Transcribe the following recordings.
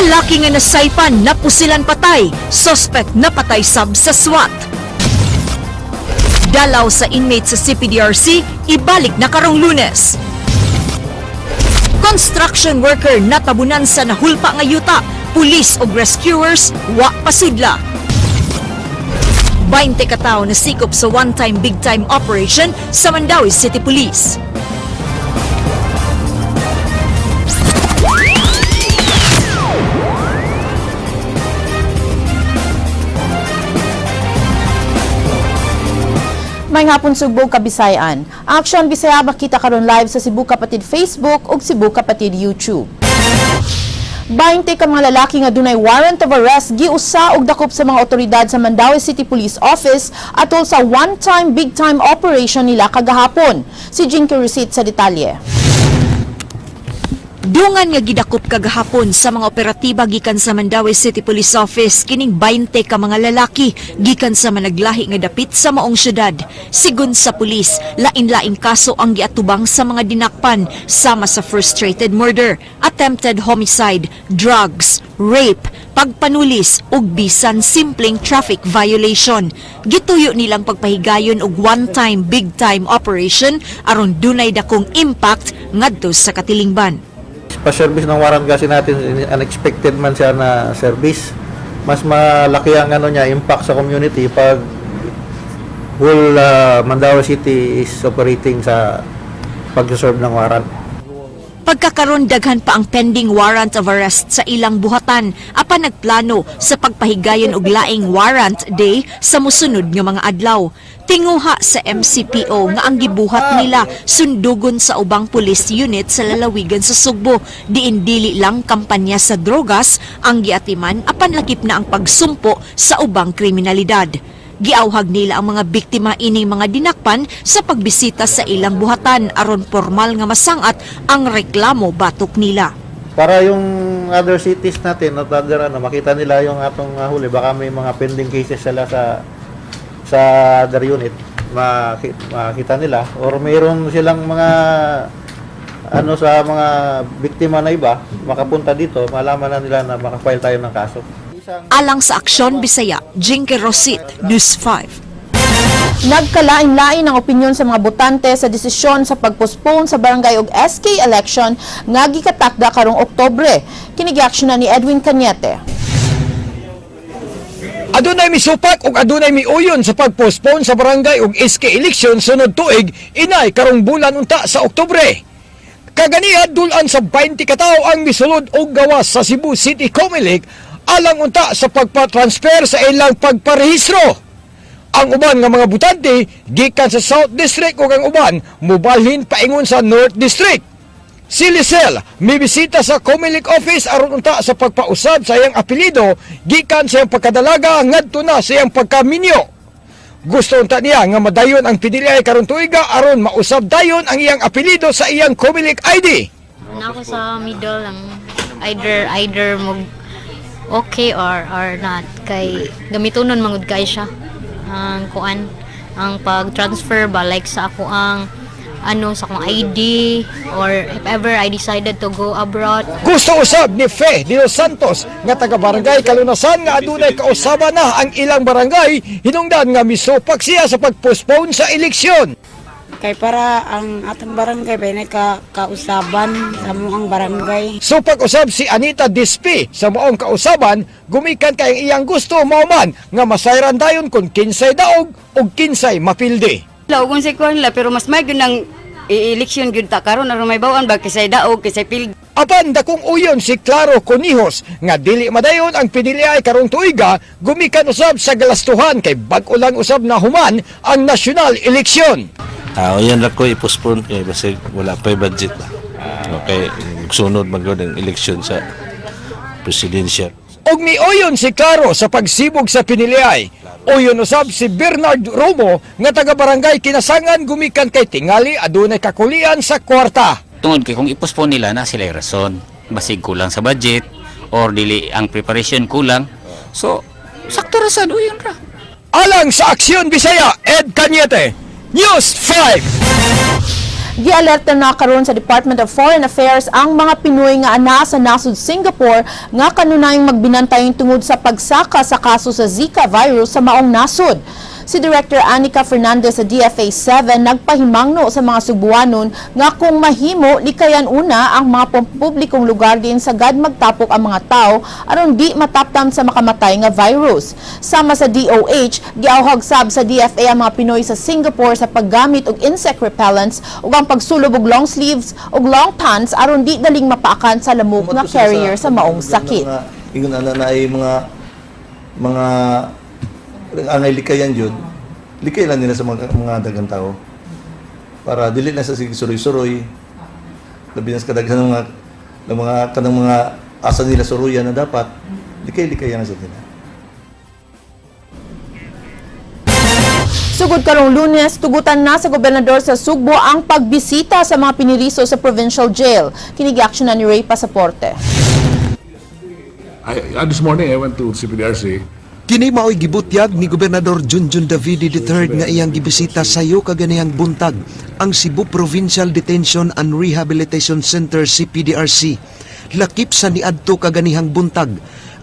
Lalaki nga nasaypan, napusilan patay, suspect napatay sab sa SWAT. Dalaw sa inmate sa CPDRC, ibalik na karong Lunes. Construction worker natabunan sa nahulpa nga yuta, pulis og rescuers wa pasudla. 20 katawo nasikop sa one-time big-time operation sa Mandaue City Police. May hapon, Sugbo, Kabisayan. Ang Aksyon Bisaya makita karon live sa Cebu Kapatid Facebook ug Cebu Kapatid YouTube. 20 ka mga lalaki nga dunay warrant of arrest giusa og dakop sa mga otoridad sa Mandaue City Police Office atol sa one-time big-time operation nila kagahapon. Si Jinky Receipt sa detalye. Dungan nga gidakop kagahapon sa mga operatiba gikan sa Mandaue City Police Office kining 20 ka mga lalaki gikan sa managlahi nga dapit sa maong syudad. Sigon sa pulis, lain-laing kaso ang giatubang sa mga dinakpan sama sa frustrated murder, attempted homicide, drugs, rape, pagpanulis ug bisan simpleng traffic violation. Gituyo nilang pagpahigayon og one-time big-time operation aron dunay dakong impact ngadto sa katilingban. Pa-service ng warrant kasi natin, unexpected man siya na service. Mas malaki ang ano niya, impact sa community pag whole Mandaue City is operating sa pag-serve ng warrant. Pagkakaron, daghan pa ang pending warrant of arrest sa ilang buhatan apan nagplano sa pagpahigayon og laing warrant day sa mosunod nga mga adlaw. Tinguha sa MCPO nga ang gibuhat nila sundugon sa ubang police unit sa lalawigan sa Sugbo, diin dili lang kampanya sa drogas ang giatiman apan lakip na ang pagsumpo sa ubang kriminalidad. Giawhag nila ang mga biktima ining mga dinakpan sa pagbisita sa ilang buhatan aron formal nga masangat ang reklamo batok nila. Para yung other cities natin at other ano, makita nila yung atong huli, baka may mga pending cases sila sa other unit, makita nila or mayroon silang mga ano sa mga biktima na iba, makapunta dito, malaman na nila na makafile tayo ng kaso. Alang sa Aksyon Bisaya, Jinky Rosit, News 5. Nagkalain-lain ang opinyon sa mga botante sa desisyon sa pagpostpone sa barangay ug SK election nga gikatakda karong Oktubre. Kini giaksyonan ni Edwin Cañete. Adunay misupak ug adunay miuyon sa pag-postpone sa barangay ug SK election sunod tuig inay karong bulan unta sa Oktubre. Kaganiha, dulan sa 20 katawo ang misulod og gawas sa Cebu City Comelec alang unta sa pagpa-transfer sa ilang pagparehistro. Ang uban nga mga botante gikan sa South District ug ang uban mubalhin paingon sa North District. Si Lisel mibisita sa Comelec office aron unta sa pagpausab sa iyang apelyido gikan sa iyang pagkadalaga ngadto na sa iyang pagkaminyo. Gusto unta niya nga madayon ang pinili karon tuiga aron mausab dayon ang iyang apelyido sa iyang Comelec ID. Na ako sa middle lang, either either mag okay or not, kay gamitonon mangud kay siya ang kuan, ang pag-transfer ba, like sa ako ang ano sa akong ID or if ever I decided to go abroad. Gusto usab ni Fe de los Santos nga taga barangay Kalunasan nga adunay kausaban na ang ilang barangay hinungdan nga misupak siya sa pag-postpone sa eleksyon. Kay para ang atong barangay ba ka kausaban sa among barangay. Supak usab si Anita Dispi sa maong kausaban gumikan kay ang iyang gusto mao man nga masayran dayon kung kinsay daog ug kinsay mapildi. Law kung sa kuan la, pero mas may gyud nang i-election gyud ta karon aron may bawon ba kisay daog, kisay pil. Apan dakong uyon si Claro Conijos nga dili madayon ang pinili ay karong tuiga gumikan usab sa galastuhan kay bag-o lang usab na human ang national election. Ah, yan ra ko i-postpone kay basig wala pa budget ba. Okay, sunod man gud ang election sa presidential. Og miuyon si Claro sa pagsibog sa piniliay. Uyon usab si Bernard Romo nga taga barangay Kinasangan gumikan kay tingali adunay kakulian sa kwarta. Tungod kay kung i-postpone nila na sila rason, basig kulang sa budget or dili ang preparation kulang. So, sakto ra sad, uyon ra. Alang sa Aksyon Bisaya, Ed Cañete, News 5. Gialerta na karon sa Department of Foreign Affairs ang mga Pinoy nga anaa sa nasod Singapore nga kanunayng magbinantayong tungod sa pagsaka sa kaso sa Zika virus sa maong nasod. Si Director Anika Fernandez sa DFA 7 nagpahimangno sa mga Sugbuanon nga kung mahimo, likayan una ang mga publikong lugar din sagad magtapok ang mga tao aron di mataptam sa makamatay nga virus. Sama sa DOH, giawhag sab sa DFA ang mga Pinoy sa Singapore sa paggamit og insect repellents ug ang pagsulob og long sleeves ug long pants aron di daling mapaakan sa lamok nga carrier sa maong sakit. Ingon ana na ay mga angay likayan jud, likay lang nila sa mga daghang tao para dili na sa sige suroy-suroy, labi na sa kadaghan ng mga kanang mga asa nila suruyan na dapat likay-likayan na sa nila. Sugod karong Lunes, tugutan na sa gobernador sa Sugbo ang pagbisita sa mga piniriso sa provincial jail. Kini gi-action na ni Ray Pasaporte. This morning I went to CPDRC. Kini mao'y gibutyag ni Gobernador Junjun Davide III nga iyang gibisita sayo kaganihang buntag ang Cebu Provincial Detention and Rehabilitation Center, CPDRC. Lakip sa niadto kaganihang buntag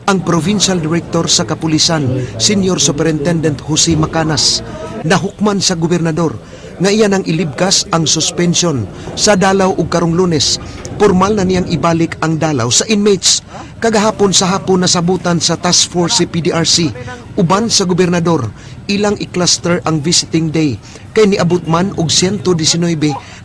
ang Provincial Director sa Kapulisan, Senior Superintendent Jose Macanas. Nahukman sa gobernador nga iya nang ilibkas ang suspension sa dalaw ug karong Lunes formal na niyang ibalik ang dalaw sa inmates. Kagahapon sa hapon, nasabutan sa Task Force CPDRC uban sa gobernador ilang i-cluster ang visiting day kay niabot man og 119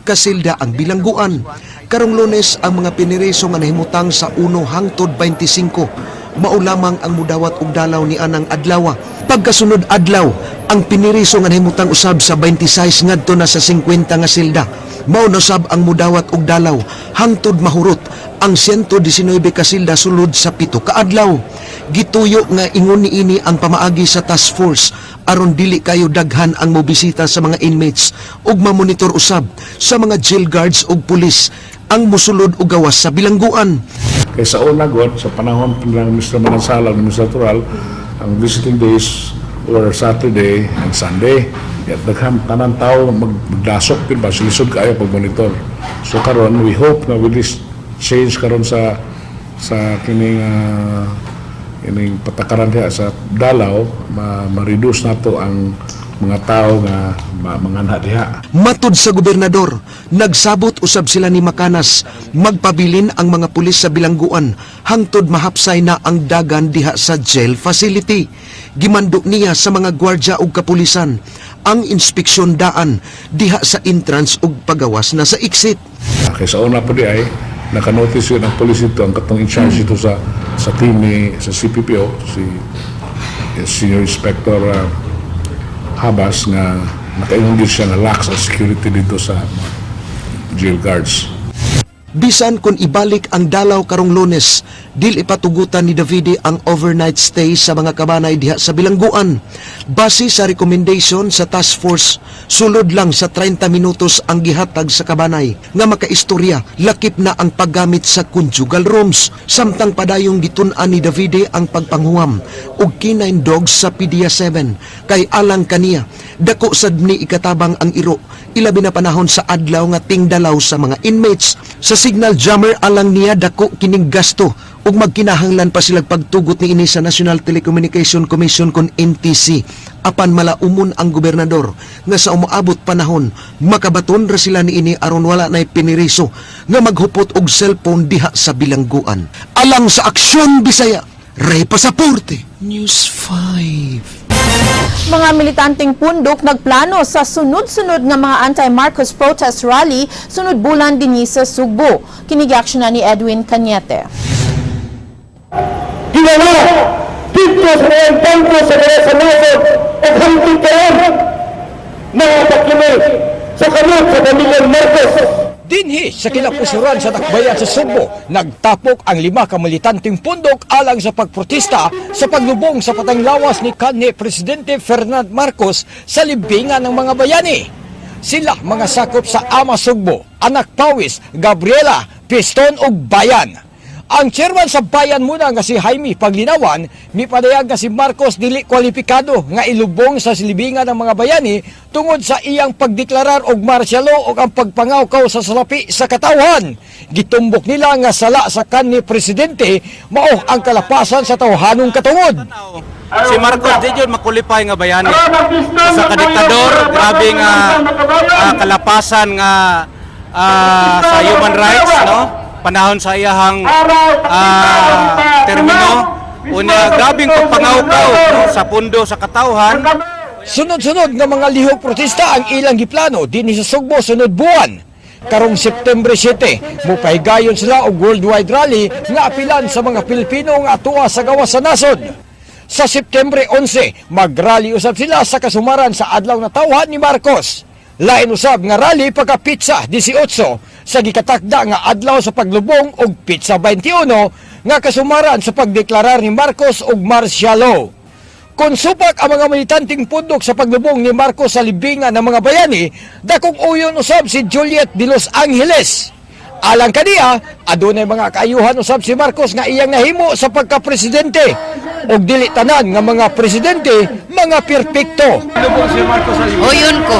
kasilda ang bilangguan. Karong Lunes, ang mga piniriso nga nahimutang sa 1 hangtod 25 mao lamang ang mudawat og dalaw ni anang adlaw. Pagkasunod adlaw, ang piniriso nga nahimutang usab sa 26 ngadto na sa 50 nga silda mao na sab ang mudawat og dalaw hangtod mahurot ang 119 ka silda sulod sa 7 ka adlaw. Gituyo nga ingon niini ang pamaagi sa task force aron dili kayo daghan ang mobisita sa mga inmates ug mamonitor usab sa mga jail guards ug pulis ang musulod og gawas sa bilangguan. Kay sa una god, sa panahon pa ng Mr. Manansala ng Mr. Tural, ang visiting days were Saturday and Sunday. Yet daghan tanan tao magdasok pin ba, lisod kaayo pag-monitor. So karon we hope na with this change karon sa kining patakaran diha sa dalaw, ma-reduce nato ang mga tao nga manganha diha. Matud sa gobernador, nagsabot usab sila ni Macanas, magpabilin ang mga pulis sa bilangguan hangtod mahapsay na ang dagan diha sa jail facility. Gimando niya sa mga gwardya ug kapulisan ang inspeksyon daan diha sa entrance ug pagawas na sa exit. Kay sa una pa di ay nakanotice yun ang police dito, ang katong in charge dito sa team ni sa CPPO, si Senior Inspector Habas, nga nakaingon gyud siya nga lax ang security dito sa mga jail guards. Bisan kung ibalik ang dalaw karong Lunes, dili ipatugutan ni Davide ang overnight stay sa mga kabanay diha sa bilangguan. Base sa recommendation sa task force, sulod lang sa 30 minutos ang gihatag sa kabanay nga makaistorya, lakip na ang paggamit sa conjugal rooms. Samtang padayong gitun-an ni Davide ang pagpanghuwam og canine dogs sa PDEA 7 kay alang kaniya dako sad ni ikatabang ang iro, ilabi na panahon sa adlaw nga tingdalaw sa mga inmates. Sa signal jammer, alang niya dako kining gasto ug magkinahanglan pa silang pagtugot niini sa National Telecommunication Commission kon NTC. Apan malaumon ang gobernador nga sa umaabot panahon makabaton ra sila niini aron wala nay piniriso nga maghupot og cellphone diha sa bilangguan. Alang sa Aksyon Bisaya, Ray Pasaporte, News 5. Mga militanteng pundok nagplano sa sunod-sunod nga mga anti-Marcos protest rally sunod bulan dinhi sa Sugbo. Kini gi-action na ni Edwin Cañete. Ginawa dito sa mga bangko sa mga sa nasod at hangtod karon mga kini sa kamot sa pamilya Marcos. Dinhi sa kinapusuran sa Dakbayan sa Sugbo, nagtapok ang 5 ka militanteng pundok alang sa pagprotesta sa paglubong sa patayng lawas ni kanhi Presidente Ferdinand Marcos sa libingan ng mga bayani. Sila mga sakop sa Ama Sugbo, Anak Pawis, Gabriela, Piston ug Bayan. Ang chairman sa Bayan Muna nga si Jaime Paglinawan, mipadayag nga si Marcos dili kwalipikado nga ilubong sa silibingan ng mga bayani tungod sa iyang pagdeklarar og martial law ug ang pagpangawkaw sa salapi sa katawhan. Gitumbok nila nga sala sa kanhi presidente mao ang kalapasan sa tawhanong katungod. Si Marcos di jud ma-qualify nga bayani. Sa ka diktador, grabe nga kalapasan nga sa human rights, no? Panahon sa iyahang termino, unya grabing pagpangawkaw, no, sa pundo sa katawhan. Sunod-sunod nga mga lihok protesta ang ilang giplano dinhi sa Sugbo sunod buwan. Karong September 7, mupahigayon sila og worldwide rally nga apilan sa mga Pilipino nga atua sa gawas sa nasod. Sa September 11, magrally usab sila sa kasumaran sa adlaw na tawhan ni Marcos. Lain usab nga rally pagka petsa 18 sa gikatakda nga adlaw sa paglubong og petsa 21 nga kasumaran sa pagdeklarar ni Marcos og martial law. Kung supak ang mga militanteng pundok sa paglubong ni Marcos sa libingan ng mga bayani, dakong uyon usab si Juliet de Los Angeles. Alang kaniya, adunay mga kaayuhan usab si Marcos nga iyang nahimo sa pagka-presidente. Og dili tanan nga mga presidente mga perpekto. Uyon ko.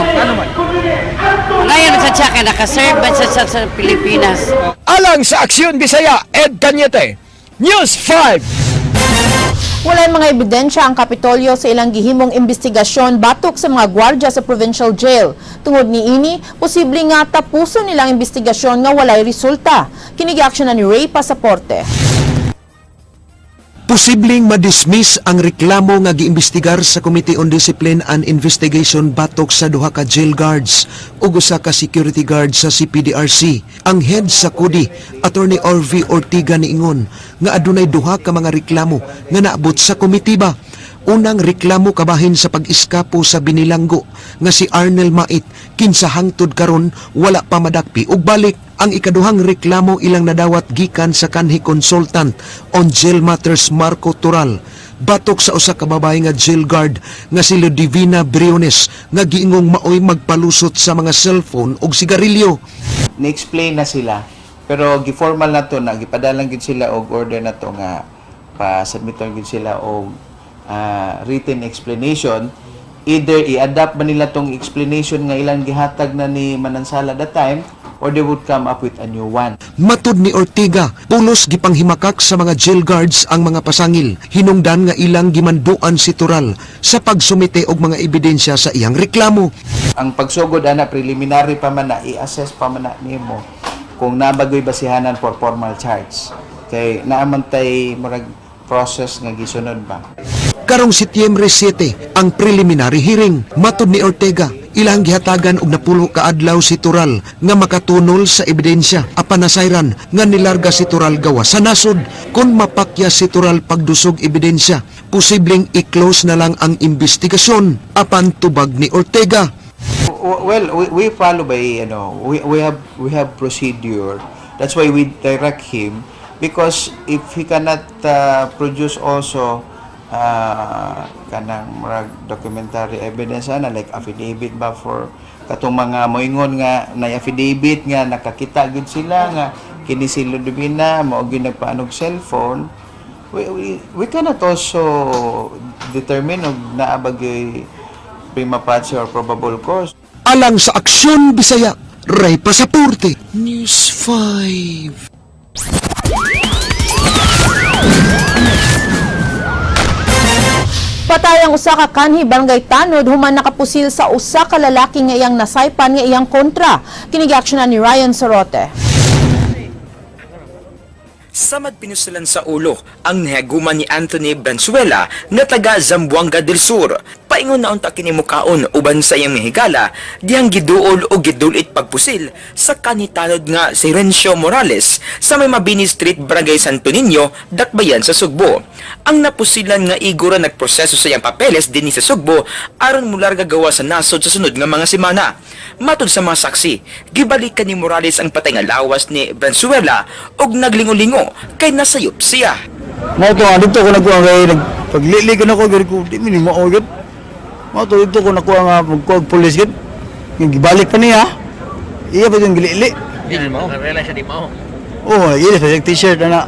Ngayon sa siya kay nakaserve man sa Pilipinas. Alang sa Aksyon Bisaya, Ed Cañete, News 5. Walay mga ebidensya ang Kapitolyo sa ilang gihimong investigasyon batok sa mga gwardya sa provincial jail. Tungod niini, posible nga tapuson nilang investigasyon nga walay resulta. Kini gi-action na ni Ray Pasaporte. Posibleng madismiss ang reklamo nga giimbestigar sa Committee on Discipline and Investigation batok sa duha ka jail guards ug usa ka security guard sa CPDRC. Ang head sa CODI, Attorney Orvie Ortiga, niingon nga adunay duha ka mga reklamo nga naabot sa komite ba. Unang reklamo kabahin sa pag-iskapo sa binilanggo nga si Arnel Mait, kinsa hangtod karon wala pa madakpi ug balik. Ang ikaduhang reklamo ilang nadawat gikan sa kanhi consultant on jail matters Marco Toral batok sa usa ka babae nga jail guard nga si Ludivina Briones nga giingong maoy magpalusot sa mga cellphone ug sigarilyo. Ni-explain na sila pero gi-formal na to na gipadalan gyud sila og order na to nga pa-submiton gyud sila og written explanation, either i-adapt ba nila tong explanation nga ilang gihatag na ni Manansala that time or they would come up with a new one. Matud ni Ortiga, pulos gipanghimakak sa mga jail guards ang mga pasangil, hinungdan nga ilang gimanduan si Toral sa pagsumite og mga ebidensya sa iyang reklamo. Ang pagsugod ana, preliminary pa man na, i-assess pa man na nimo kung naa ba goy basihanan for formal charge kay naa man tay murag process nga gisunod ba. Karong Setyembre 7 ang preliminary hearing. Matod ni Ortega, ilang gihatagan og 10 ka adlaw si Toral nga makatunol sa ebidensya, apan nasayran nga nilarga si Toral gawas sa nasod. Kung mapakya si Toral pagdusog ebidensya, posibleng i-close na lang ang investigasyon, apan tubag ni Ortega. Well, we follow by ano, we have procedure. That's why we direct him, because if he cannot produce also kanang murag documentary evidence ana, like affidavit ba, for katong mga moingon nga na affidavit nga nakakita gyud sila nga kini si Ludovina mao gyud nagpaanog cellphone, we cannot also determine og naa ba gyud prima facie or probable cause. Alang sa Aksyon Bisaya, Ray Pasaporte, News 5. Patay ang usa ka kanhi barangay tanod human nakapusil sa usa ka lalaki nga iyang nasaypan nga iyang kontra. Kini gi-action ni Ryan Sorote. Samad pinusilan sa ulo ang nahaguman ni Anthony Branzuela nga taga Zamboanga del Sur. Paingon na unta kini mukaon uban sa iyang mihigala dihang giduol o gidulit pagpusil sa kanhi tanod nga si Rencio Morales sa may Mabini Street, Barangay Santo Niño, Dakbayan sa Sugbo. Ang napusilan nga igora nagproseso sa iyang papeles dinhi sa Sugbo aron mularga gawa sa nasod sa sunod nga mga semana. Matod sa mga saksi, gibalikan ni Morales ang patay nga lawas ni Branzuela og naglingo-lingo kay nasayop siya. Mao to nga dito ko nagkuha kay nag paglili ko nako gid ko di mi mao gid. Mao to dito ko nakuha nga magkuha og pulis gid. Nga gibalik pa niya. Iya pa yung gilili. Di mo. Realize siya di mo. Oh, iya sa t-shirt ana.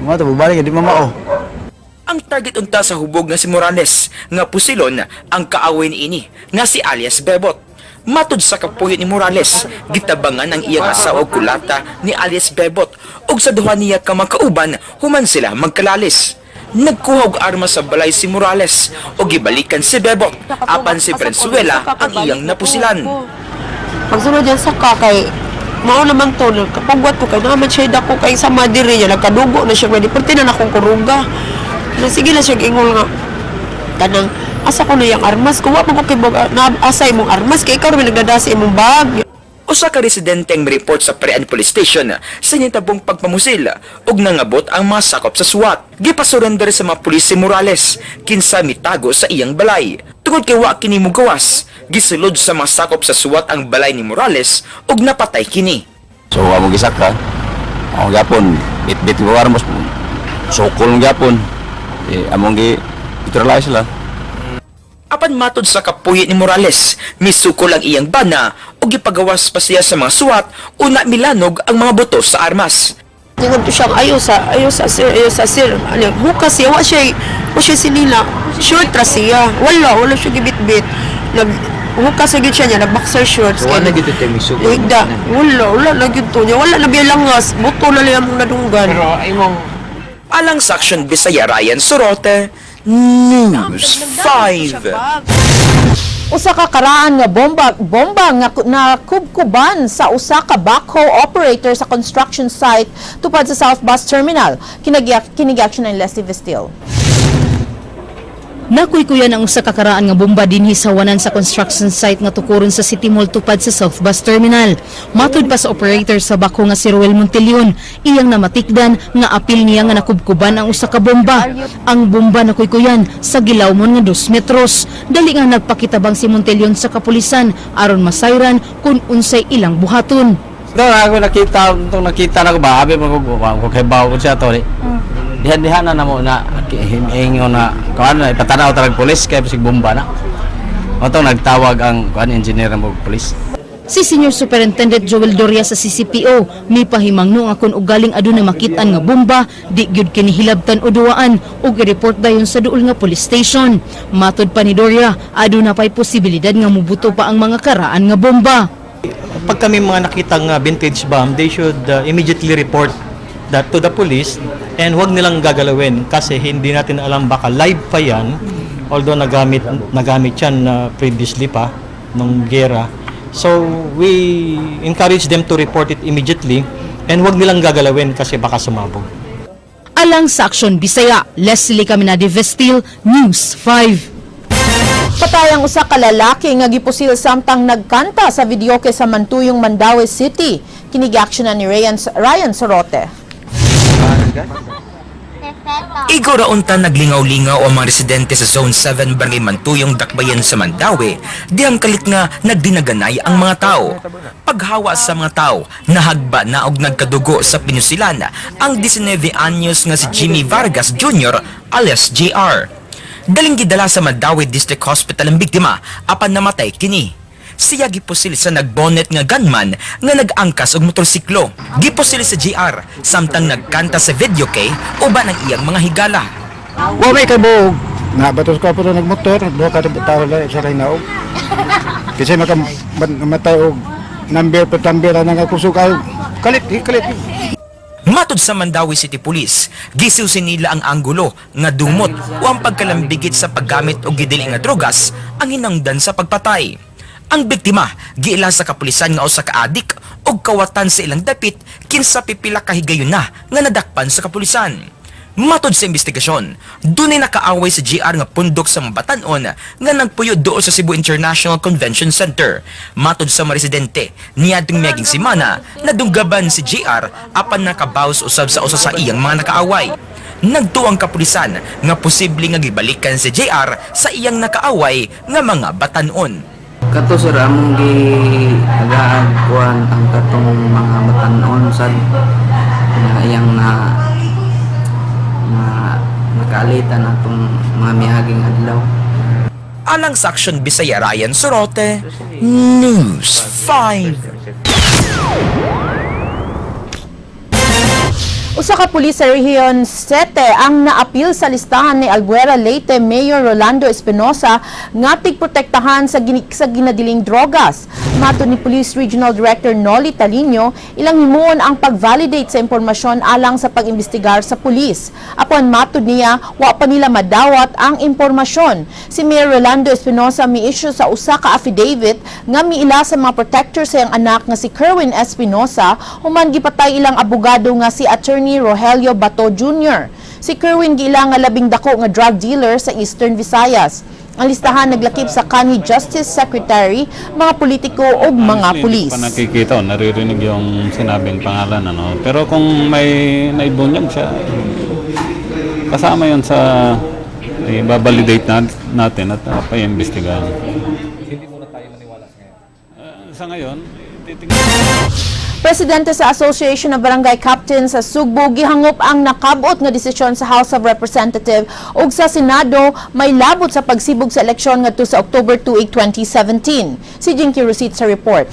Mga to balik di mamao. Ang target unta sa hubog nga si Morales nga pusilon ang kaaway niini nga si alias Bebot. Matud sa kapuyo ni Morales, gitabangan ang iyang asawa og kulata ni alias Bebot ug sa duha niya ka magkauban human sila magkalalis. Nagkuha og armas sa balay si Morales ug gibalikan si Bebot apan si Venezuela ang iyang napusilan. Pagsunod yan sa ka kay mao naman to nagkapagwat ko kay naman siya dako kay sa madiri niya nagkadugo na siya pwede perti na nakong kuruga na sige na siya ingol nga kanang asa ko na yung armas ko wa man ko kay na asa imong armas kay ikaw ra may nagdadasa imong bag. Usa ka residente ang report sa Parean Police Station sa nitabong pagpamusil ug nangabot ang mga sakop sa SWAT. Gipasurrender sa mga pulis si Morales kinsa mitago sa iyang balay. Tungod kay wa kini mugawas, gisulod sa mga sakop sa SWAT ang balay ni Morales ug napatay kini. So among gisaka, ako gyapon, bit-bit ko armos, sukol gyapon. Eh, among gi neutralize sila. Apan matod sa kapuyi ni Morales, misukol ang iyang bana ug gipagawas pa siya sa mga SWAT una milanog ang mga buto sa armas. Ingon to siya ayo sa sir, ayo sa sir, ano bukas siya wa siya sinila short ra siya, wala siya gibitbit, nag hukas sa gyud siya niya, nag boxer shorts. So, wala gyud to misukol. Higda, wala na gyud to niya, wala na biya langas, buto na lang among nadunggan. Pero imong Alang sa Action Bisaya, Ryan Sorote, News 5. Usa ka karaan nga bomba bomba nga nakubkuban sa usa ka backhoe operator sa construction site tupad sa South Bus Terminal. Kini action ng Leslie Vestil. Nakuykuyan ang usa ka karaan nga bomba dinhi sa wanan sa construction site nga tukuron sa City Mall tupad sa South Bus Terminal. Matud pa sa operator sa backhoe nga si Ruel Monteleon, iyang namatikdan nga apil niya nga nakubkuban ang usa ka bomba. Ang bomba nakuykuyan sa gilawmon nga 2 metros. Dali nga nagpakitabang si Monteleon sa kapulisan aron masayran kung unsay ilang buhaton. Ito ako nakita, itong nakita na ko ba, abi mo ko ko kay bawo ko siya to. Dihan-dihan na namo na ingon na kuan na ipatanaw tarag pulis kay bisig bomba na. Oto nagtawag ang kuan engineer mo pulis. Si Senior Superintendent Joel Doria sa CCPO mipahimangno nga kung ugaling aduna makit-an nga bomba, di gyud kini hilabtan o duwaan ug i-report dayon sa duol nga police station. Matod pa ni Doria, aduna pay posibilidad nga mubuto pa ang mga karaan nga bomba. Pag kami mga nakitang vintage bomb, they should immediately report that to the police and huwag nilang gagalawin kasi hindi natin alam, baka live pa yan, although nagamit nagamit yan previously pa nung gera. So we encourage them to report it immediately and huwag nilang gagalawin kasi baka sumabog. Alang sa Aksyon Bisaya, Leslie Caminade Vestil, News 5. Patay ang usa ka lalaki nga gipusil samtang nagkanta sa videoke sa Mantuyong, Mandaue City. Kini action ni Ryan Sorote. Igo ra unta naglingaw-lingaw ang mga residente sa Zone 7, Barangay Mantuyong, Dakbayan sa Mandaue, dihang kalit nga nagdinaganay ang mga tao. Paghawa sa mga tao, nahagba na og nagkadugo sa pinusilan ang 19 anyos nga si Jimmy Vargas Jr. alias JR. Daling gidala sa Mandaue District Hospital ang biktima apan namatay kini. Siya gipusil sa nagbonet nga gunman nga nag-angkas og motorsiklo. Gipusil sa JR samtang nagkanta sa videoke uban ang iyang mga higala. Wa may kabuog. Nabatos ko po nagmotor, duha ka tao lang sa naog. Kasi maka matay og number pa number na nga kusog ayo. Kalit, kalit. Matod sa Mandaue City Police, gisusi nila ang anggulo nga dumot o ang pagkalambigit sa paggamit og gidili nga drogas ang hinangdan sa pagpatay. Ang biktima giila sa kapulisan nga usa ka adik og kawatan sa ilang dapit kinsa pipila ka higayon na nga nadakpan sa kapulisan. Matod sa investigasyon, dunay nakaaway sa JR nga pundok sa Mabatanon nga nagpuyo doon sa Cebu International Convention Center. Matod sa mga residente, niadtong miaging semana, nadunggaban si JR apan nakabaws usab sa usa sa iyang mga nakaaway. Nagtuo ang kapulisan nga posible nga gibalikan si JR sa iyang nakaaway nga mga batanon. Kato sir, among gi agaag kuan ang katong mga batanon sad na iyang na na nakaalitan atong mga miaging adlaw. Alang sa Action Bisaya, Ryan Sorote, News 5. Usa ka pulis sa Rehiyon 7 ang naapil sa listahan ni Albuera Leyte Mayor Rolando Espinosa nga tigprotektahan sa ginadiling drogas. Matod ni Police Regional Director Noli Talino, ilang himuon ang pag-validate sa impormasyon alang sa pag-imbestigar sa pulis. Apan matod niya, wa pa nila madawat ang impormasyon. Si Mayor Rolando Espinosa mi-issue sa usa ka affidavit nga miila sa mga protector sa iyang anak nga si Kerwin Espinosa human gipatay ilang abogado nga si Attorney Rogelio Bato Jr. Si Kerwin giila nga labing dako nga drug dealer sa Eastern Visayas. Ang listahan naglakip sa kanhi Justice Secretary, mga politiko ug mga Honestly, pulis. hindi ko pa nakikita o naririnig yung sinabing pangalan. Ano. Pero kung may naibunyag siya, kasama yun sa i-validate natin at pa-imbestigahan. Hindi muna tayo maniwala sa ngayon. Sa ngayon, titingnan. Presidente sa Association of Barangay Captains sa Sugbo gihangop ang nakabot nga desisyon sa House of Representative ug sa Senado may labot sa pagsibog sa eleksyon ngadto sa October 2, 2017. Si Jinky Rosit sa report.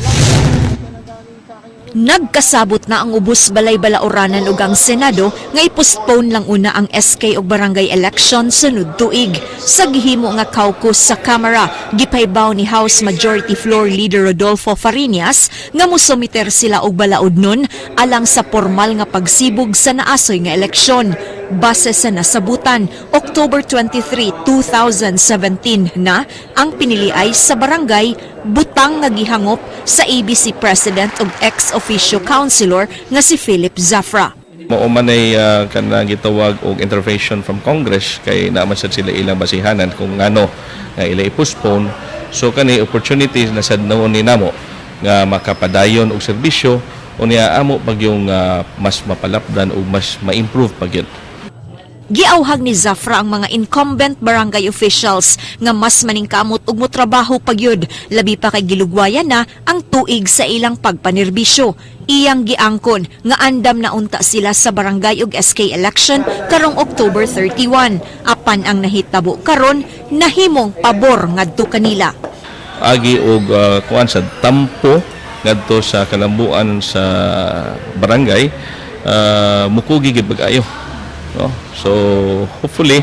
Nagkasabot na ang ubos balay balaoranan ug ang Senado nga i-postpone lang una ang SK ug barangay election sunod tuig. Sa gihimo nga caucus sa Kamara, gipaybaw ni House Majority Floor Leader Rodolfo Fariñas nga musumiter sila og balaod nun alang sa formal nga pagsibog sa naasoy nga eleksyon. Base sa nasabutan, October 23, 2017 na ang piniliay sa barangay, butang nga gihangop sa ABC President ug ex-officio councilor nga si Philip Zafra. Mao man ay kanang gitawag og intervention from Congress kay naa man sad sila ilang basihanan kung ngano nga ila i-postpone. So kani opportunity na sad noon ni namo nga makapadayon og serbisyo unya amo pag yung mas mapalapdan o mas ma-improve pag yun. Giawhag ni Zafra ang mga incumbent barangay officials nga mas maningkamot ug motrabaho pagyud, labi pa kay gilugwayan na ang tuig sa ilang pagpanerbisyo. Iyang giangkon nga andam na unta sila sa barangay ug SK election karong October 31. Apan ang nahitabo karon nahimong pabor ngadto kanila. Agi og kuan sa tampo ngadto sa kalambuan sa barangay, mukugi gid pag-ayo, no? So hopefully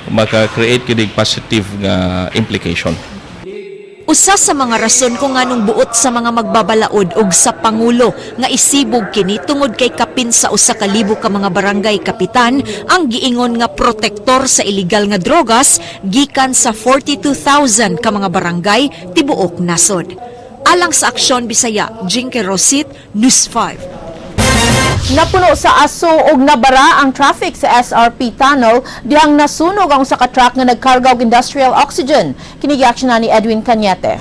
maka-create gid positive nga implication. Usa sa mga rason kung nganong buot sa mga magbabalaod og sa pangulo nga isibog kini tungod kay kapin sa 1,000 ka mga barangay kapitan ang giingon nga protektor sa illegal nga drogas gikan sa 42,000 ka mga barangay tibuok nasod. Alang sa Aksyon Bisaya, Jinky Rosit, News 5. Napuno sa aso og nabara ang traffic sa SRP Tunnel dihang nasunog ang usa ka truck nga nagkarga og industrial oxygen. Kini na ni Edwin Cañete.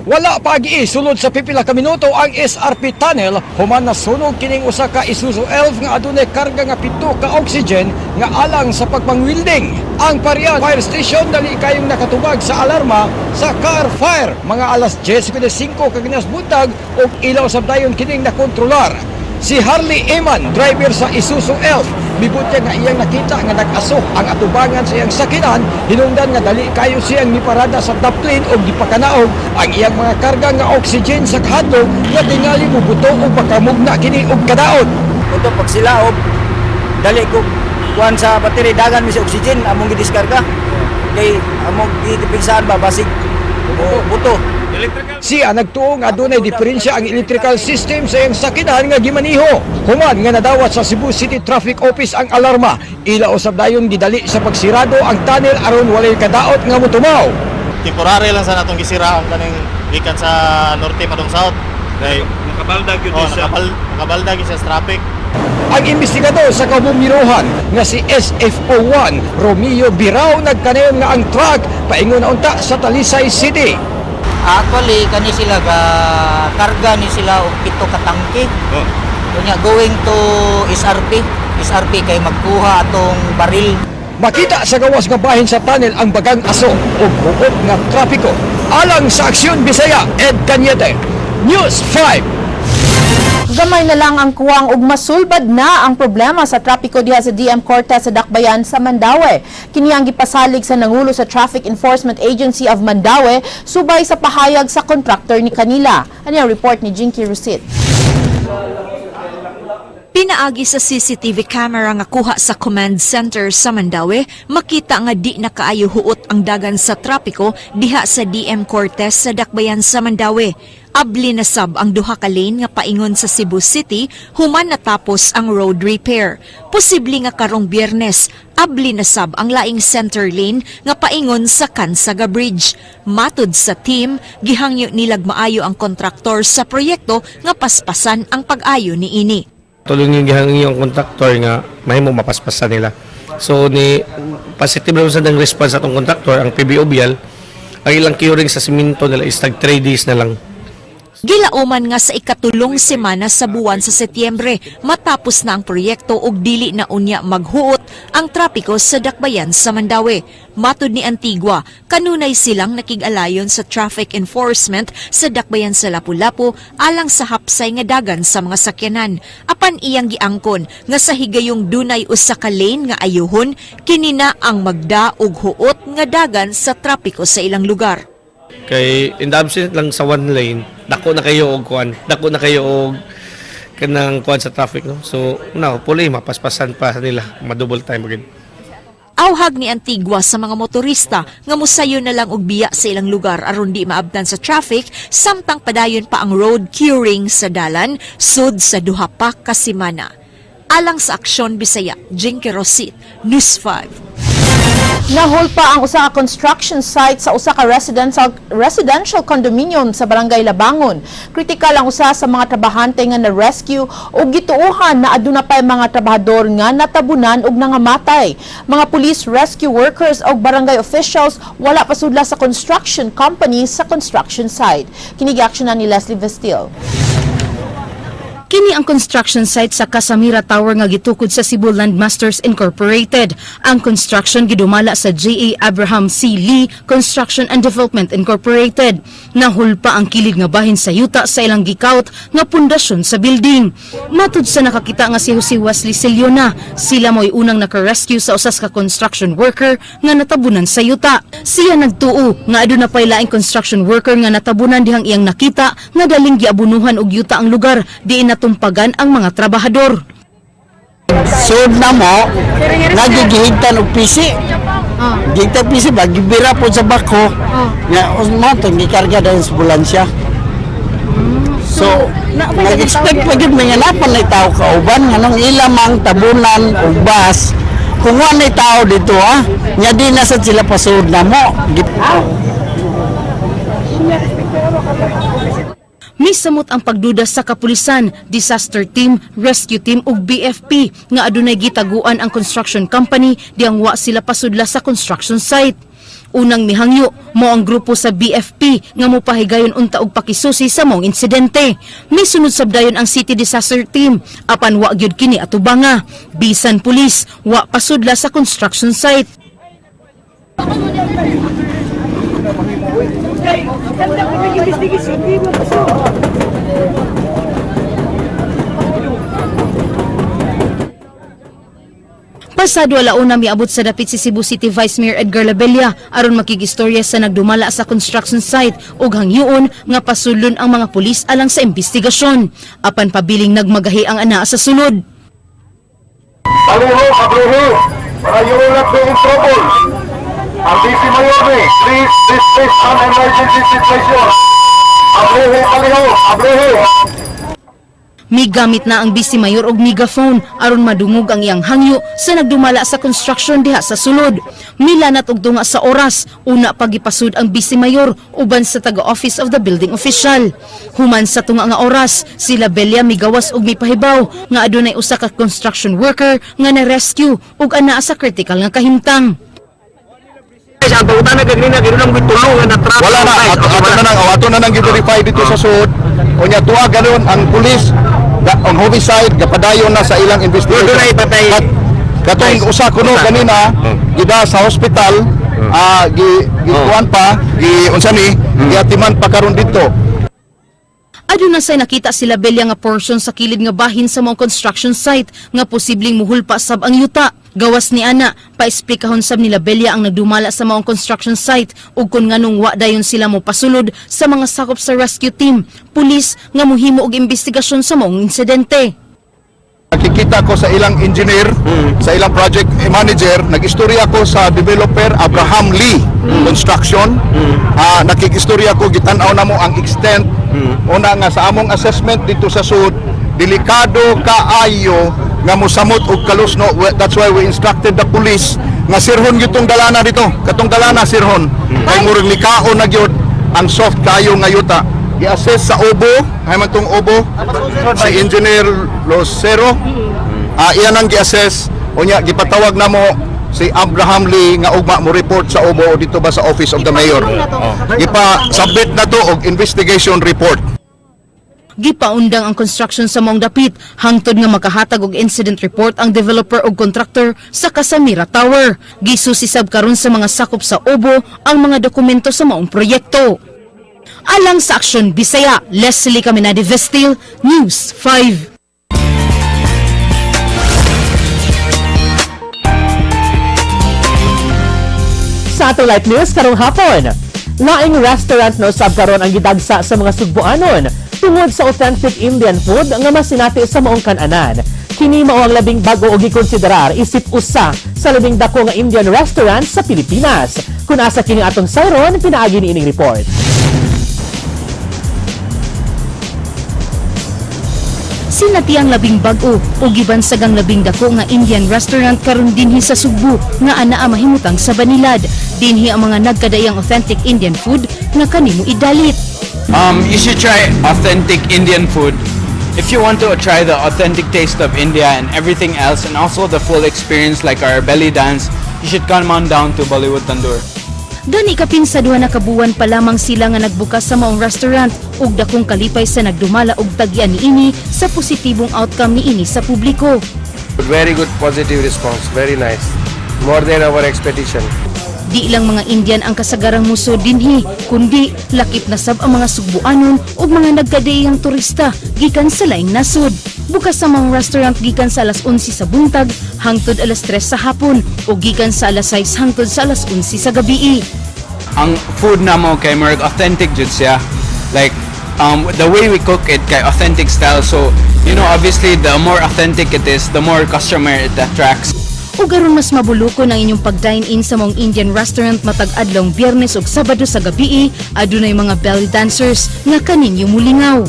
Wala pa sulod sa pipila ka minuto ang SRP tunnel human nasunog kining usa ka Isuzu Elf nga adunay karga nga 7 ka oxygen nga alang sa pagpangwilding. Ang Parian Fire Station dali kayong nakatubag sa alarma sa car fire mga alas 10:55 kaganas buntag ug ilaw sab dayon kining nakontrolar. Si Harley Eman, driver sa Isuzu Elf, mibutyag nga iyang nakita nga nag-aso ang atubangan sa iyang sakinan, hinungdan nga dali kayo siyang miparada sa daplin og gipakanaog ang iyang mga karga nga oxygen sa kahadlok nga tingali mubuto og makamugna kini og kadaot. Ito pag silaob, dali ko kuan sa battery, dagan mi sa oxygen among gidiskarga. Kay among gidepensahan ba basig buto. Siya nagtuo nga adunay diferensya ang electrical system sa iyang sakinan nga gimaniho. Human nga nadawat sa Cebu City Traffic Office ang alarma, ila usab dayon gidali sa pagsirado ang tunnel aron walay kadaot nga motumaw. Temporary lang sa natong gisira ang kaning gikan sa norte padung south. Kay nakabaldag yun, oh, siya. Nakabaldag yun siya sa traffic. Ang investigador sa kabumiruhan nga si SFO1 Romeo Birao nagkanayon nga ang truck paingon na unta sa Talisay City. Actually, kani sila ga karga ni sila og 7 ka tangke. Oh. Unya going to SRP, SRP kay magkuha atong baril. Makita sa gawas nga bahin sa tunnel ang bagang aso ug buot nga trapiko. Alang sa Aksyon Bisaya, Ed Cañete, News 5. Gamay na lang ang kuwang ug masulbad na ang problema sa trapiko diha sa DM Cortez sa Dakbayan sa Mandaue. Kini ang gipasalig sa nangulo sa Traffic Enforcement Agency of Mandaue subay sa pahayag sa contractor ni kanila. Ani ang report ni Jinky Rusit. Pinaagi sa CCTV camera nga kuha sa command center sa Mandaue, makita nga di na kaayo huot ang dagan sa trapiko diha sa DM Cortez sa Dakbayan sa Mandaue. Abli na sab ang duha ka lane nga paingon sa Cebu City human natapos ang road repair. Posible nga karong Biyernes, abli na sab ang laing center lane nga paingon sa Kansaga Bridge. Matud sa team, gihangyo nilag maayo ang kontraktor sa proyekto nga paspasan ang pag-ayo niini. Tulong yung gihangyo ang kontraktor nga mahimo mapaspasan nila. So ni positive naman sa ang response atong kontraktor, ang PBOBL, ang ilang curing sa simento nila is tag 3 days na lang. Gilauman nga sa ikatulong semana sa buwan sa Setyembre matapos na ang proyekto og dili na unya maghuot ang trapiko sa Dakbayan sa Mandaue. Matud ni Antigua, kanunay silang nakig-alayon sa traffic enforcement sa Dakbayan sa Lapu-Lapu alang sa hapsay nga dagan sa mga sakyanan. Apan iyang giangkon nga sa higayong dunay usa ka lane nga ayuhon, kini na ang magda og huot nga dagan sa trapiko sa ilang lugar. Kay in the absence lang sa one lane, dako na kayo og kuan, dako na kayo og kanang kuan sa traffic, no. So now, hopefully mapaspasan pa nila, ma-double time again. Awhag ni Antigua sa mga motorista nga mosayo na lang og biya sa ilang lugar aron di maabtan sa traffic samtang padayon pa ang road curing sa dalan sud sa duha pa ka semana. Alang sa Aksyon Bisaya, Jinky Rosit, News 5. Nahulpa ang usa ka construction site sa usa ka residential condominium sa Barangay Labangon. Kritikal ang usa sa mga trabahante nga na-rescue ug gituohan na aduna pay mga trabahador nga natabunan ug nangamatay. Mga police, rescue workers ug barangay officials wala pasudla sa construction company sa construction site. Kini na ni Leslie Vestil. Kini ang construction site sa Casamira Tower nga gitukod sa Cebu Landmasters Incorporated. Ang construction gidumala sa J.A. Abraham C. Lee Construction and Development Incorporated. Nahulpa ang kilid nga bahin sa yuta sa ilang gikawt nga pundasyon sa building. Matud sa nakakita nga si Jose Wesley Siliona, sila mo'y unang naka-rescue sa usas ka construction worker nga natabunan sa yuta. Siya nagtuo nga aduna pay laing construction worker nga natabunan dihang iyang nakita nga daling giabunuhan og yuta ang lugar diin natumpagan ang mga trabahador. Sud na mo, nagigihigtan og pisi. Gihigtan pisi ba, gibira po sa bako. Nga, mo itong gikarga dahil sa ambulansya. So, nag-expect pa gyud mga napan na tao kauban, nga nung ilamang tabunan og bus, kung wala tao dito ha, nya di na sad sila pasud na mo. Misamot ang pagduda sa kapulisan, disaster team, rescue team ug BFP nga adunay gitaguan ang construction company diyang wa sila pasudla sa construction site. Unang mihangyo mo ang grupo sa BFP nga mopahigayon unta og pakisusi sa maong insidente. Misunod sab dayon ang City Disaster Team apan wa gyud kini atubanga. Bisan pulis wa pasudla sa construction site. Pasado alauna miabot sa dapit si Cebu City Vice Mayor Edgar Labella aron makigistorya sa nagdumala sa construction site ug hangyoon nga pasulon ang mga pulis alang sa investigasyon. Apan pabiling nagmagahi ang ana sa sulod. Paliho, abrihi, para you will not be in trouble. Ang DC Mayor ni, please, this is an emergency situation. Abrihi, paliho, abrihi. Migamit na ang Vice Mayor og megaphone aron madungog ang iyang hangyo sa nagdumala sa construction diha sa sulod. Milanat og tunga sa oras, una pagipasud ang Vice Mayor uban sa taga-office of the building official. Human sa tunga nga oras, sila Belia migawas og mipahibaw nga adunay usa ka construction worker nga na-rescue ug anaa sa critical nga kahimtang. Wala na, ato na nang gi-verify dito sa sud. Unya tuwa ganon ang pulis, ang homicide gapadayon na sa ilang investigation. Katong usa kuno ganina gida sa hospital, gi gikuan pa, gi unsa ni, giatiman pa karon dito. Aduna say nakita sila Belia nga portion sa kilid nga bahin sa maong construction site nga posibleng muhulpa sab ang yuta. Gawas ni ana, paesplikahon sab nila Belia ang nagdumala sa maong construction site ug kun nganong wa dayon sila mo pasulod sa mga sakop sa rescue team, pulis nga mohimo og investigasyon sa maong insidente. Nakikita ko sa ilang engineer, sa ilang project manager, nag-istorya ko sa developer Abraham Lee Construction. Nakikistorya ko, gitan-aw na mo ang extent. Una nga sa among assessment dito sa sud, delikado kaayo nga mosamot og kalusno. That's why we instructed the police nga sirhon gitong dalana dito. Katong dalana sirhon. Kay murag likaon na gyud ang soft kayo nga yuta. Gi-assess sa OBO, hay man tong OBO, si Engineer Lucero. Iyan ang gi-assess. Unya gipatawag namo si Abraham Lee nga ugma mo report sa OBO o dito ba sa Office of the Mayor. Gipa-submit na to og investigation report. Gipaundang ang construction sa maong dapit hangtod nga makahatag og incident report ang developer og contractor sa Casamira Tower. Gisusi sab karon sa mga sakop sa OBO ang mga dokumento sa maong proyekto. Alang sa Aksyon Bisaya, Leslie Caminade Vestil, News 5. Sa atong light news karong hapon, laing restaurant no sab karon ang gidagsa sa mga Sugboanon tungod sa authentic Indian food nga masinati sa maong kananan. Kini mao ang labing bag-o og gikonsiderar isip usa sa labing dako nga Indian restaurant sa Pilipinas. Kung asa kini atong sayron, pinaagi ni ining report. Sinati ang labing bag-o o gibansagang labing dako nga Indian restaurant karon dinhi sa Sugbo nga anaa mahimutang sa Banilad. Dinhi ang mga nagkadaiyang authentic Indian food nga kanimo idalit. You should try authentic Indian food. If you want to try the authentic taste of India and everything else, and also the full experience like our belly dance, you should come on down to Bollywood Tandoor. Gani kapin sa 2 na ka buwan pa lamang sila nga nagbukas sa maong restaurant ug dakong kalipay sa nagdumala og tagyan niini sa positibong outcome niini sa publiko. Very good positive response, very nice. More than our expectation. Di lang mga Indian ang kasagarang muso dinhi, kundi lakip na sab ang mga Sugbuanon ug mga nagkadaiyang turista gikan sa laing nasod. Bukas sa mga restaurant gikan sa alas 11 sa buntag hangtod alas 3 sa hapon o gikan sa alas 6 hangtod sa alas 11 sa gabii. Ang food namo kay murag authentic jud siya. Like the way we cook it kay authentic style. So, obviously the more authentic it is, the more customer it attracts. Ug aron mas mabulukon ang inyong pag-dine-in sa maong Indian restaurant matag adlawng Biyernes ug Sabado sa gabii, adunay mga belly dancers nga kaninyo mulingaw.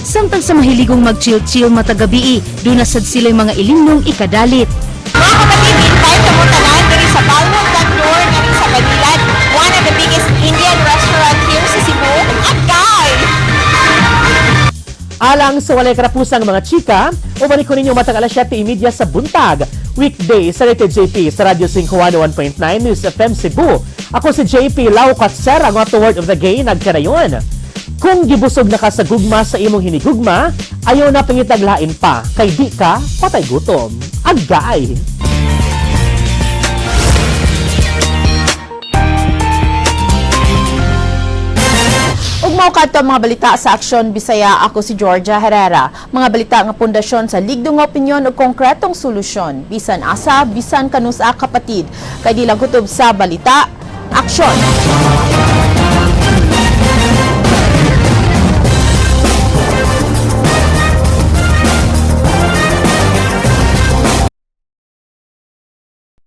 Samtang sa mahiligong mag-chill-chill matag gabii, duna sad sila'y mga ilimnong ikadalit. Mga kapatid, invite mo tanan diri sa Bollywood Tandoor diri sa Banilad, one of the biggest Indian restaurant here sa Cebu. Agay! Alang sa walay karapusang mga chika, ubani ko ninyo matag alas 7:30 sa buntag. Weekday sa Rated JP sa Radyo 5 101.9 News FM Cebu. Ako si JP Lau Katser, ang ato word of the gay nagkarayon. Kung gibusog na ka sa gugma sa imong hinigugma, ayaw na pangitag lain pa, kay di ka patay gutom. Agay! Ug mao kadto ang mga balita sa Aksyon Bisaya. Ako si Georgia Herrera. Mga balita nga pundasyon sa ligdong nga opinyon ug konkretong solusyon. Bisan asa, bisan kanus-a kapatid. Kay di lang kutob sa balita, aksyon.